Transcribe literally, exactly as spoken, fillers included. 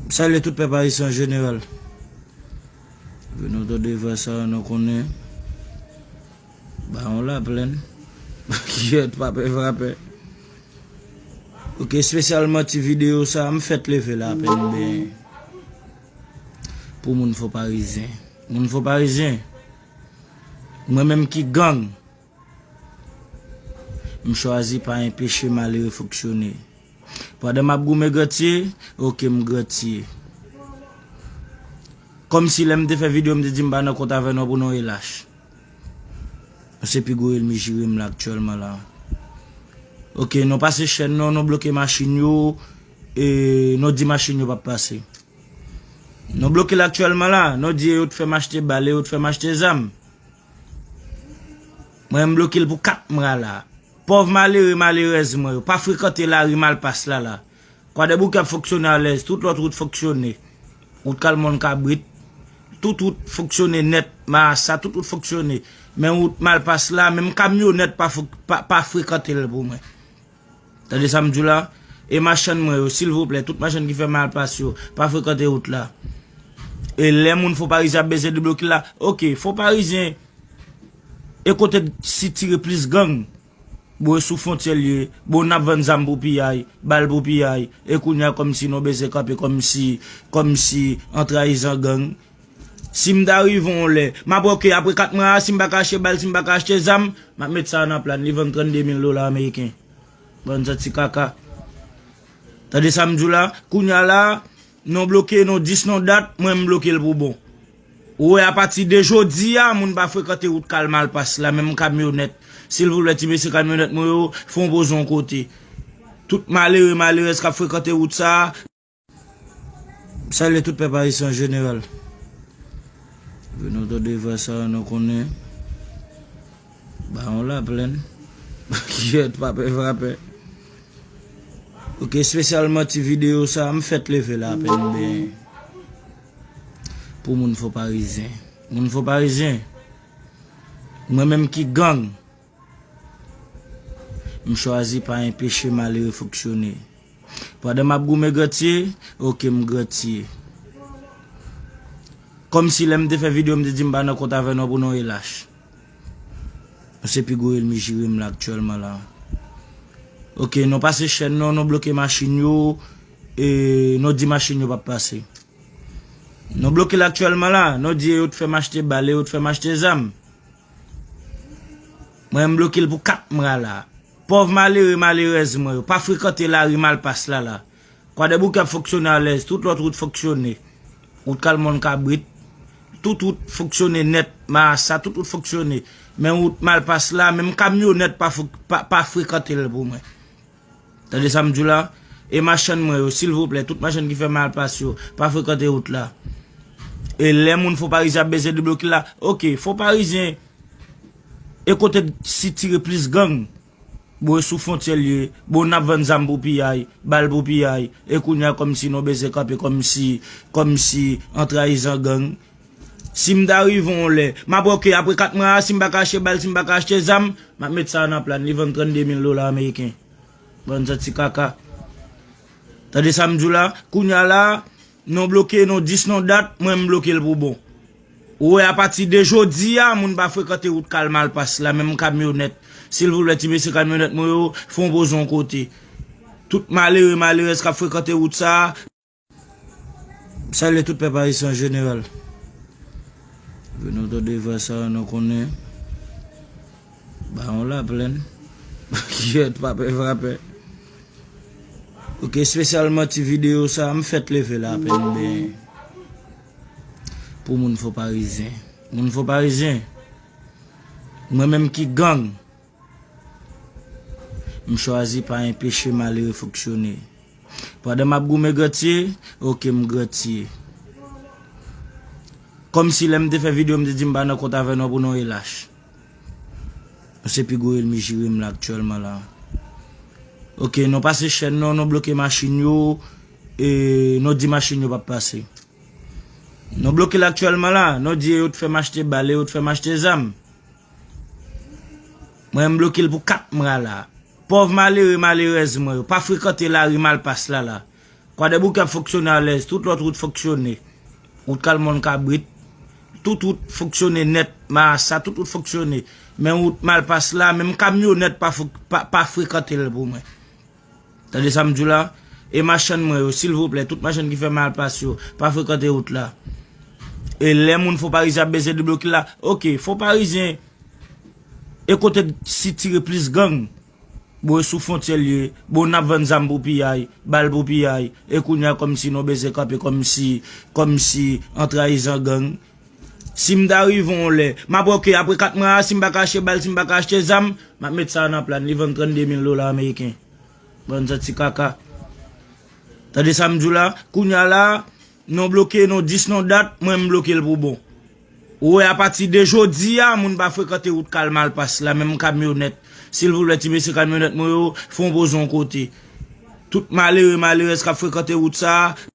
Salye tout pèp ayisyen an jeneral. Depi nou tande vwa sa, nou konnen Bawon Laplèn. Kiyèt pa pè frapè. Ok, espesyalman ti videyo sa, m fèk leve la apèn, ben, pou moun Fò Parizyen. Moun Fò Parizyen, mwen menm ki gang, m chwazi pa enpeche malere fonksyone. Pandan m ap goumen grantye, ok, m grantye. Kòmsi lè m te fè videyo, m te di m pa nan kont avè nou pou nou relach. Se pi gwo ènmi jire m la aktyèlman la. Ok, nou pase chèn nou, nou bloke machin yo, e nou di machin yo p ap pase. Nou bloke l aktyèlman la, nou di yo t fè m achte bal, yo t fè m achte zam. Mwen, m bloke l pou kat mwa la. Pòv malere, malerèz mwen yo, pa frekante lari Malpas la la. Kwadèboukè ap fonksyone alèz, tout lòt wout fonksyone. Wout Kalmòn Kabrit, tout wout fonksyone nèt, Marasa, tout wout fonksyone. Men wout Malpas la, menm kamyonèt pa fok-, pa, pa frekante l pou mwen. Tande sa m di w la? E machann mwen yo, silvouplè, tout machann ki fè Malpas yo, pa frekante wout la. E lè moun Fò Parizyen ap bezwen debloke la, ok, Fò Parizyen, e kote sitire plis gang? Bon, e sou fwontyè l ye. Bon, n ap vann zam pou piyay, bal pou piyay. E kounye a, kòmsi nou bezwen kanpe, kòmsi, kòmsi an trayizan gang. Si m ta rive yon lè, m ap wè ke apre kat mwa a, si m pa ka achte bal, si m pa ka achte zam, m ap met sa nan plan, li vann trannde mil dola ameriken. Bann zanti kaka. Tande sa m di w la? Kounye a la, nou bloke, nou dis, nou dat, mwen m bloke l pou bon. Ou wè, apati de jodi a, moun pa frekante wout Kal Malpas la, menm kamyonèt. Silvouplè, ti mesye kamyonèt mwen yo, fè yon poze yon kote. Tout malere, malerèz k ap frekante wout sa a, salye tout pèp ayisyen an jeneral. Depi nou tande vwa sa, nou konnen Bawon Laplèn. Kiyèt pa pè frapè. Ok, espesyalman ti videyo sa, m fèk leve la apèn, ben, pou moun Fò Parizyen. Moun Fò Parizyen, mwen menm ki gang, m chwazi pa enpeche malere fonksyone. Pandan m ap goumen grantye, ok, m grantye. Kòmsi lè m te fè videyo, m te di m pa nan kont avè nou pou nou relach. Se pi gwo ènmi jire m la aktyèlman la. Ok, nou pase chèn nou, nou bloke machin yo, e nou di machin yo p ap pase. Nou bloke l aktyèlman la, nou di yo t fè m achte bal, yo t fè m achte zam. Mwen, m bloke l pou kat mwa la. Pòv malere, malerèz mwen yo, pa frekante lari Malpas la la. Kwadèboukè ap fonksyone alèz, tout lòt wout fonksyone. Wout Kalmòn Kabrit, tout wout fonksyone nèt, Marasa, tout wout fonksyone. Men wout Malpas la, menm kamyonèt pa fok-, pa, pa frekante l pou mwen. Tande sa m di w la? E machann mwen yo, silvouplè, tout machann ki fè Malpas yo, pa frekante wout la. E lè moun Fò Parizyen ap bezwen debloke la, ok, Fò Parizyen, e kote sitire plis gang? Bon, e sou fwontyè l ye. Bon, n ap vann zam pou piyay, bal pou piyay. E kounye a, kòmsi nou bezwen kanpe, kòmsi, kòmsi an trayizan gang. Si m ta rive yon lè, m ap wè ke apre kat mwa a, si m pa ka achte bal, si m pa ka achte zam, m ap met sa nan plan, li vann trannde mil dola ameriken. Bann zanti kaka. Tande sa m di w la? Kounye a la, nou bloke, nou dis, nou dat, mwen m bloke l pou bon. Ou wè, apati de jodi a, moun pa frekante wout Kal Malpas la, menm kamyonèt. Silvouplè, ti mesye kamyonèt mwen yo, fè yon poze yon kote. Tout malere, malerèz k ap frekante wout sa a, salye tout pèp ayisyen an jeneral. Depi nou tande vwa sa, nou konnen Bawon Laplèn. Kiyèt pa pè frapè. Ok, espesyalman ti videyo sa, m fèk leve la apèn, ben, pou moun Fò Parizyen. Moun Fò Parizyen, mwen menm ki gang, m chwazi pa enpeche malere fonksyone. Pandan m ap goumen grantye, ok, m grantye. Kòmsi lè m te fè videyo, m te di m pa nan kont avè nou pou nou relach. Se pi gwo ènmi jire m la aktyèlman la. Ok, nou pase chèn nou, nou bloke machin yo, e nou di machin yo p ap pase. Nou bloke l aktyèlman la, nou di yo t fè m achte bal, yo t fè m achte zam. Mwen, m bloke l pou kat mwa la. Pòv malere, malerèz mwen yo, pa frekante lari Malpas la la. Kwadèboukè ap fonksyone alèz, tout lòt wout fonksyone. Wout Kalmòn Kabrit, tout wout fonksyone nèt, Marasa, tout wout fonksyone. Men wout Malpas la, menm kamyonèt pa, fre- pa, pa frekante l pou mwen. Tande sa m di w la? E machann mwen yo, silvouplè, tout machann ki fè Malpas yo, pa frekante wout la. E lè moun Fon Parizyen ap bezwen debloke la, oke, Fon Parizyen, e kote sitire plis gang? Bon, e sou fwontyè l ye. Bon, n ap vann zam pou piyay, bal pou piyay. E kounye a, kòmsi nou bezwen kanpe, kòmsi, kòmsi an trayizan gang. Si m ta rive yon lè, m ap wè, oke, apre kat mwa a, si m pa ka achte bal, si m pa ka achte zam, m ap met sa nan plan. Li vann trannde mil dola ameriken. Bann zanti kaka. Tande sa m di w la? Kounye a la, nou bloke, nou dis, nou dat, mwen m bloke l pou bon. Ou wè, apati de jodi a, moun pa frekante wout Kal Malpas la, menm kamyonèt. Silvouplè, ti mesye kamyonèt mwen yo, fè yon poze yon kote. Tout malere, malerèz k ap frekante wout sa a,